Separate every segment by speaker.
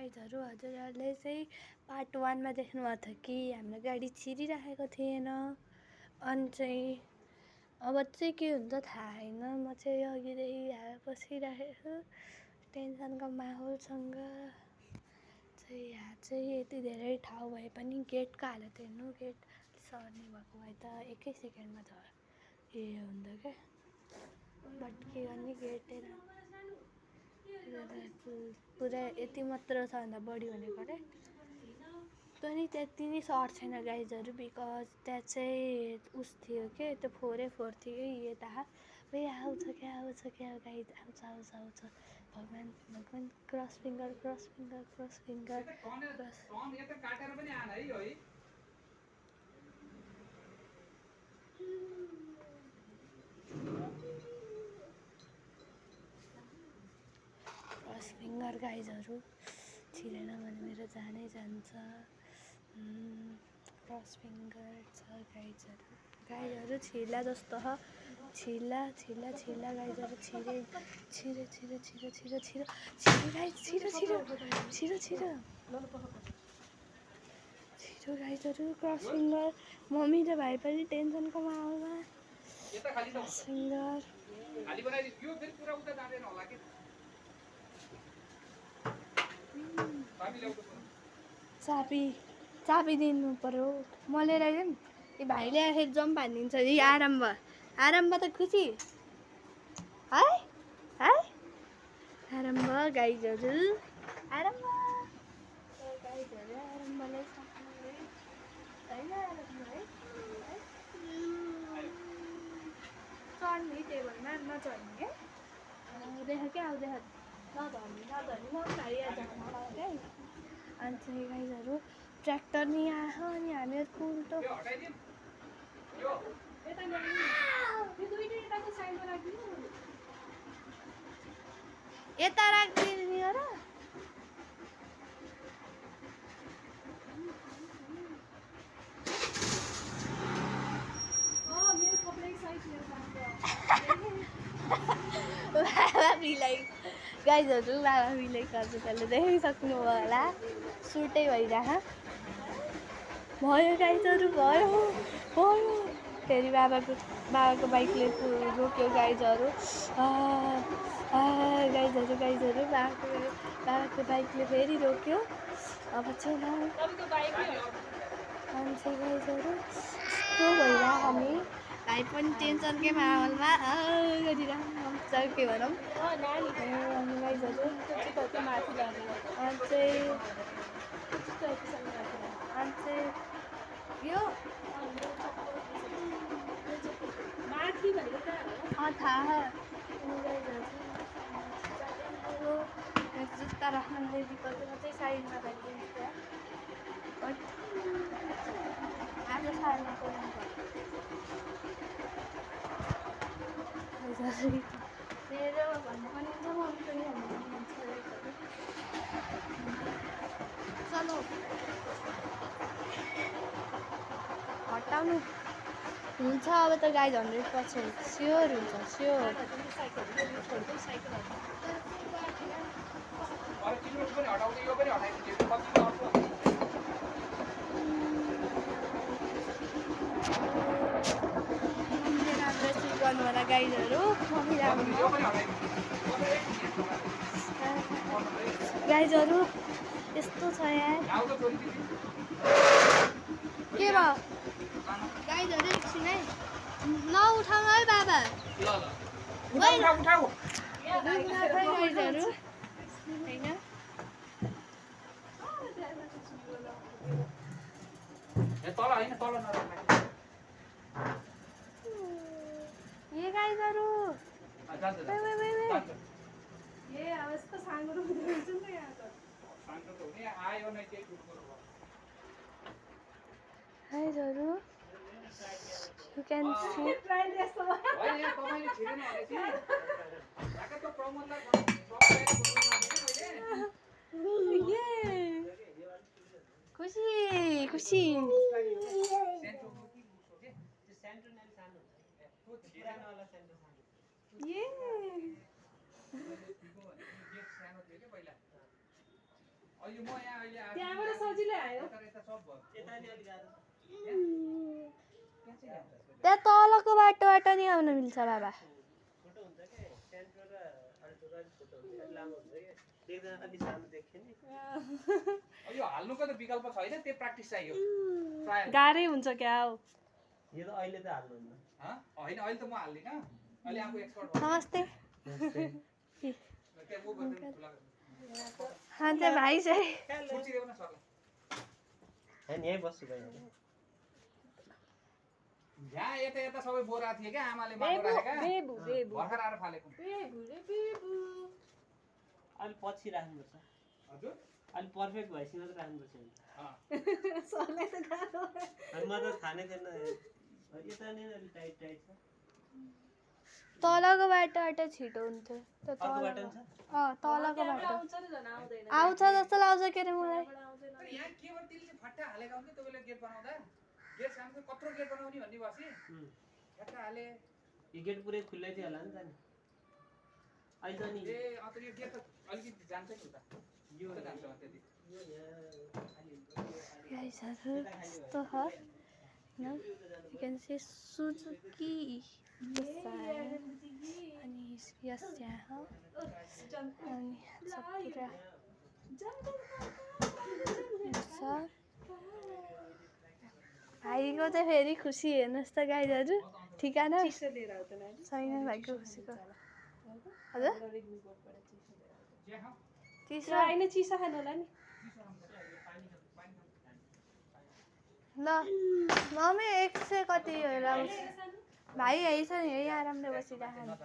Speaker 1: गाइजहरू हजुरहरूले चाहिँ पार्ट 1 मा देख्नुभएको थियो कि हाम्रो गाडी छिरिराखेको थिएन। अनि चाहिँ अब चाहिँ के हुन्छ थाहा छैन। म चाहिँ अघिदेखि यहाँ बसिरहेको टेन्सनको माहौलसँग चाहिँ यहाँ चाहिँ यति धेरै ठाउँ भए पनि गेटको हालत हेर्नु। गेट सर्ने भएको भए त एकै सेकेन्डमा ए हुन्थ्यो क्या। बट के गर्ने गेटै पुरा यति मात्र छ भन्दा बढी भनेको अरे पनि त्यति नै सर्ट छैन गाइजहरू। बिकज त्यहाँ चाहिँ उस थियो के त्यो 4x4 थियो कि यता आउँछ क्या गाइज आउँछ भगवान् क्रस फिङ्गर क्रस फिङ्गर गाइजहरू छिरेन भने मेरो जानै जान्छ। क्रस फिङ्गर छ गाइजहरू छिर्ला जस्तो छ। छिर्ला गाइजहरू छिरे गाइजहरू क्रस फिङ्गर। मम्मी र भाइ पनि टेन्सनको माहौलमा। क्रस फिङ्गर चाबी दिनु पर्यो। म लिएर आइदिउँ। यो भाइले आखिर जम्प हानिदिन्छ। यी आरम्भ त खुसी है आरम्भ गाइजहरू आरम्भलाई सक्नु होइन चढ्ने टेबलमा नचढ्ने है। देख क्या देख नचढ्ने म भाइ क्या। अनि चाहिँ गाइजहरू ट्र्याक्टर नि आयो अनि हामीहरूको उल्टो यता राखिदिने हो र। गाइजहरू बाबा बिलाइको हजुरहरूले देखिसक्नु होला। सुटै भइरह भयो गाइजहरू भयो। फेरि बाबाको बाइकले रोक्यो गाइजहरू। गाइजहरू बाबाको बाइकले फेरि रोक्यो। अब चाहिँ अनि चाहिँ गाइजहरू यस्तो भइरह हामी भाइ पनि टेन्सनकै माहौलमा गरिरहन्छ के भनौँ। अनि गाइजहरू यो माथि भनेको थाहा जुत्ता राख्न दिएको चाहिँ साइडमा राखिदिन्छ। आज सालमा मेरो भन्नु पनि हुन्छ मम्मी पनि भन्नुहुन्छ। चलो हटाउनु हुन्छ अब त गाइज 100% स्योर हुन्छ स्योर। गर्नु होला गाइजहरू। गाइजहरू यस्तो छ यार के भयो गाइजहरू एकछिन है नउठाउँ है बाबा। गाइजहरू होइन ये गाइजहरू गाइजहरू you can see खुसी
Speaker 2: अहिले म यहाँ अहिले आएको
Speaker 3: त्यहाँबाट सजिलै आयो
Speaker 2: यता यता सब भयो
Speaker 4: यता नि अलिक गाह्रो छ।
Speaker 2: त्यहाँ चाहिँ ल्याउँछ
Speaker 1: त्यहाँ तलको बाटोबाट नि आउन मिल्छ बाबा।
Speaker 4: छोटो हुन्छ के सेन्ट्रो र अल्टो अलिक छोटो हुन्छ अलिक लामो हुन्छ कि देख्दा अलिक सानो देख्यो नि।
Speaker 2: यो हाल्नुको त विकल्प छैन त्यो प्र्याक्टिस चाहियो ट्रायल
Speaker 3: गाह्रै हुन्छ क्या हो।
Speaker 4: यो त अहिले त हाल्नुहुन्न।
Speaker 2: होइन अहिले त म हाल्दिनँ अहिले आफू एक्सपर्ट भयो
Speaker 1: नमस्ते।
Speaker 2: त्यहाँ वो गर्दैन खुला
Speaker 1: हाँ चाहिँ भाइ चाहिँ
Speaker 2: कुर्सी देऊ न सरलाई
Speaker 4: होइन यहीँ बस्छु भाइ।
Speaker 2: यहाँ यता यता सबै बोरा थिए क्या आमाले मागेर राखेका
Speaker 3: बेबु बेबु
Speaker 2: भर्खर आएर फालेको
Speaker 3: बेबु रे बेबु।
Speaker 4: अलिक पछि राख्नुपर्छ।
Speaker 2: हजुर
Speaker 4: अलिक पर्फेक्ट भएपछि मात्रै राख्नुपर्छ नि।
Speaker 3: सरलाई त गाह्रो।
Speaker 4: अनि म त थाहा नै थिएन यता नै अलिक टाइट टाइट छ।
Speaker 1: तलको बाटोबाट छिटो हुन्थ्यो त्यो
Speaker 4: अर्को बाटो
Speaker 1: तलको।
Speaker 4: पनि छ।
Speaker 1: तलको बाटो
Speaker 3: आउँछ नि झन् आउँदैन।
Speaker 1: आउँछ जस्तो लाग्छ के अरे मलाई।
Speaker 2: तर यहाँ के भयो त्यसले फट्टा हालेका हुन्थ्यो त्यो बेला गेट बनाउँदा गेट सानो कत्रो गेट बनाउने भन्ने भएपछि फट्टा हाले
Speaker 4: यो गेट पुरै खुल्लै थियो होला नि त नि। अहिले त नि
Speaker 2: ए अन्त यो गेट त अलिकति जान्छ नि उता यो त जान्छ त्यति
Speaker 4: यो यहाँ
Speaker 1: गाइसहरू यस्तो छ होइन यु क्यान सी सुजुकी अनि यस यहाँ अनि सब पुरा छ। भाइको चाहिँ फेरि खुसी हेर्नुहोस् त गाइजहरू ठिकाना
Speaker 3: चिसो लिएर आउँछ नानी।
Speaker 1: छैन भाइको खुसीको। हजुर चिसो
Speaker 3: होइन चिसो खानु होला नि।
Speaker 1: ल मम्मी 100 कति लाउँछ भाइ यही छ नि यही आरामले बसिरहेको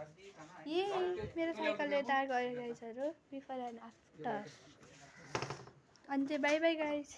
Speaker 1: यही मेरो साइकलले यता गयो गाइजहरू बिफोर एन्ड आफ्टर अनि चाहिँ बाई बाई गाइज।